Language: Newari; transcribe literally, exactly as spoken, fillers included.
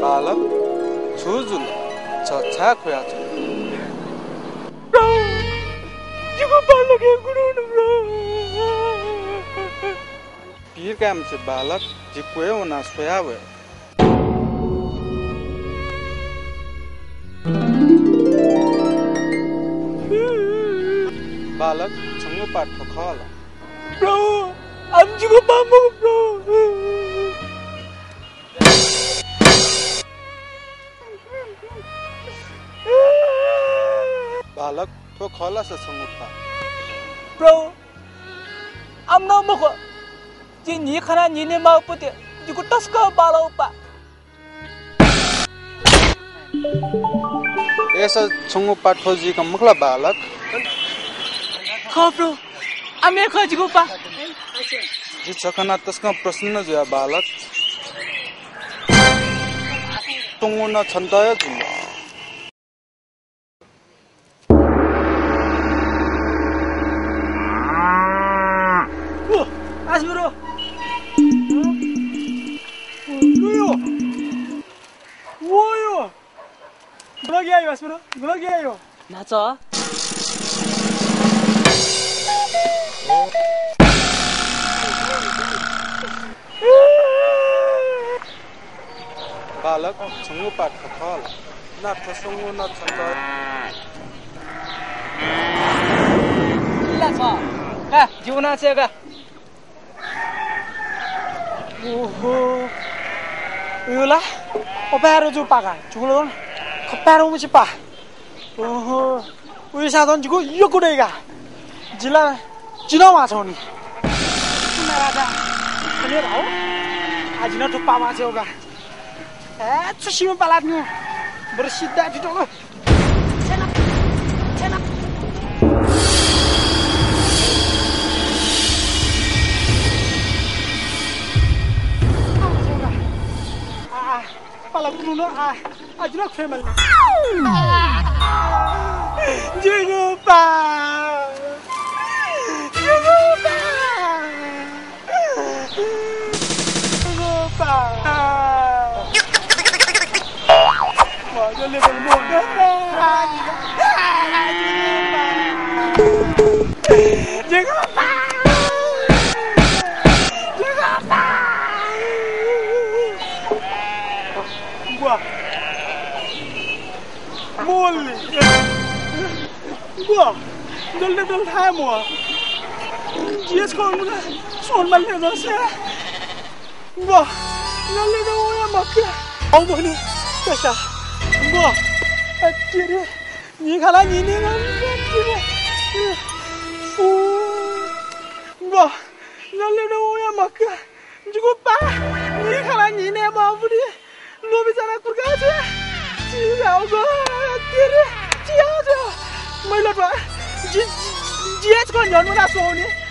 बालक, छु जुल? छ छाय् ख्वयाच्वन? प्रभु, जिगु बालकया गुण वन, प्रभु। पीर काये मते बालक, जि क्वय् वनाः स्वया वये। बालक, छंगु पाप थ्व खः ला? प्रभु, आः जिगु पाप मखु, प्रभु। बालक, थ्व खः ला छंगु पाप? प्रभु, आः नं मखु। जिं न्हि खनाः न्हि नयेमाःगु पति जिगु तसकं बांलाःगु पाप। अय्सा छंगु पाप थ्व जुइक मखु ला बालक? खः प्रभु, आः हे खः जिगु पाप। जि छ खनाः तसकं प्रसन्न जुया बालक। च्वंगु नं छन्त हे जुल। ओ, आसमिरो। ओ, यो। ओ, यो। गन ग्यायो, आसमिरो। गन ग्यायो। न्हाचः। बालक, छंगु पाप थ्व खः ला? ना, थ्व स्वंगू नं छन्त। इला छ। का, जिगु नां छ्वये का। ओहो। उयो ला? अपाय् रजू पाः का। जिगु ला खपाय् रजू पाः। ओहो। उइसा झन जिगु यक्व दइ का। जि ला जि नं म्वाःछ्वनी। सुनां राजा, थन हे भाउ। आः जि नं थ्व पाः म्वाःछ्वये का। ए, छु सिमा पालात न्यू। बरु सिद्धा फिटोको। छेना, छेना। आ, आ, पाला कुनु न, आ। आः जि नं ख्वये माल। जिगु पाः। जिगु पाः। जिगु पाः। जिगु पाः। जिगु पाः। ग्व। मोलि। ग्व। जल्दी जल्दी थाय् म्वाः। जियस कौन मुना सोन मल ने जसे। ग्व। जल्दी जल्दी ओया मक्का। औ बने। कसा। ग्व। अत्तेरे। न्हि खनाः न्हि नये। ग्व। जल्दी जल्दी ओया मक्का। जिगु पाः, न्हि खनाः न्हि नये माःगु पति। लोभि जना कुर्का छे। चिया गो, तेरे, चिया गो। मैला त्वा। जि, जि, जि हे छकः न्ह्यःने वनाः स्वःनि।